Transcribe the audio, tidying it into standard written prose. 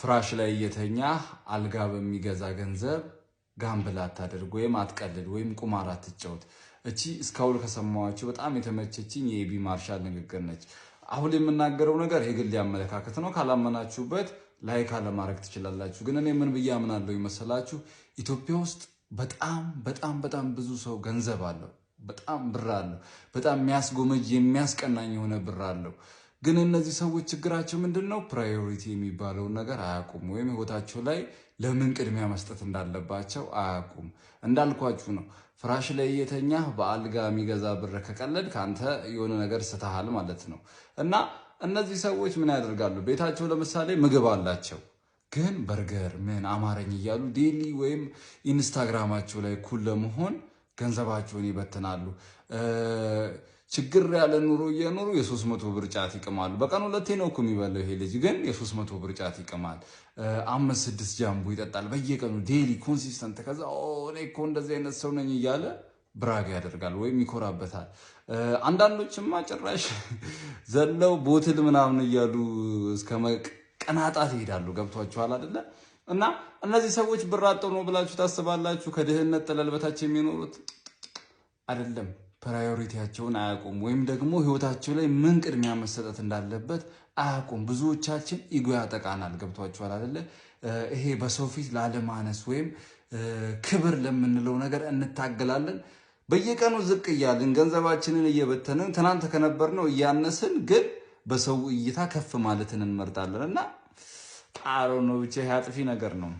ፍራሽ ላይ እየተኛህ አልጋ በሚገዛ ገንዘብ gamble አታደርግ ወይም አትቀልድ ወይም ቁማር አትጫወት። እቺ እስካሁን ከሰማኋቸው በጣም የተመቸችኝ የኤቢ ማርሻል ንግግር ነች። አሁን የምናገረው ነገር የግል አመለካከት ነው። ካላመናችሁበት like አለማድረግ ትችላላችሁ። ግን እኔ ምን ብዬ አምናለሁ ይመሰላችሁ? ኢትዮጵያ ውስጥ በጣም በጣም በጣም ብዙ ሰው ገንዘብ አለው። በጣም ብር አለው። በጣም የሚያስጎመጅ የሚያስቀናኝ የሆነ ብር አለው። ግን እነዚህ ሰዎች ችግራቸው ምንድን ነው? Priority የሚባለውን ነገር አያውቁም፣ ወይም ህይወታቸው ላይ ለምን ቅድሚያ መስጠት እንዳለባቸው አያውቁም። እንዳልኳችሁ ነው። ፍራሽ ላይ እየተኛህ በአልጋ የሚገዛ ብር ከቀለድክ አንተ የሆነ ነገር ስተሃል ማለት ነው። እና እነዚህ ሰዎች ምን ያደርጋሉ? ቤታቸው ለምሳሌ ምግብ አላቸው፣ ግን በርገር ምን አማረኝ እያሉ daily ወይም ኢንስታግራማቸው ላይ cool ለመሆን ገንዘባቸውን ይበትናሉ። ችግር ያለ ኑሮ እየኖሩ የ300 ብር ጫት ይቅማሉ። በቀን ሁለቴ ነው እኮ የሚበላው ይሄ ልጅ፣ ግን የ300 ብር ጫት ይቅማል። አምስት ስድስት ጃምቦ ይጠጣል በየቀኑ daily consistent። ከዛ እኔ እኮ እንደዚህ አይነት ሰው ነኝ እያለ brag ያደርጋል ወይም ይኮራበታል። አንዳንዶችማ ጭራሽ ዘለው bottle ምናምን እያሉ እስከ መቀናጣት ይሄዳሉ። ገብቷችኋል አይደለ? እና እነዚህ ሰዎች ብር አጥተው ነው ብላችሁ ታስባላችሁ? ከድህነት ጠለል በታች የሚኖሩት አይደለም። Priority ያቸውን አያውቁም፣ ወይም ደግሞ ህይወታቸው ላይ ምን ቅድሚያ መሰጠት እንዳለበት አያውቁም። ብዙዎቻችን ego ያጠቃናል። ገብቷችኋል አይደለ? ይሄ በሰው ፊት ላለማነስ ወይም ክብር ለምንለው ነገር እንታገላለን። በየቀኑ ዝቅ እያልን ገንዘባችንን እየበተንን ትናንት ከነበርነው እያነስን ግን በሰው እይታ ከፍ ማለትን እንመርጣለን እና አሮ ነው ብቻ ይሄ አጥፊ ነገር ነው።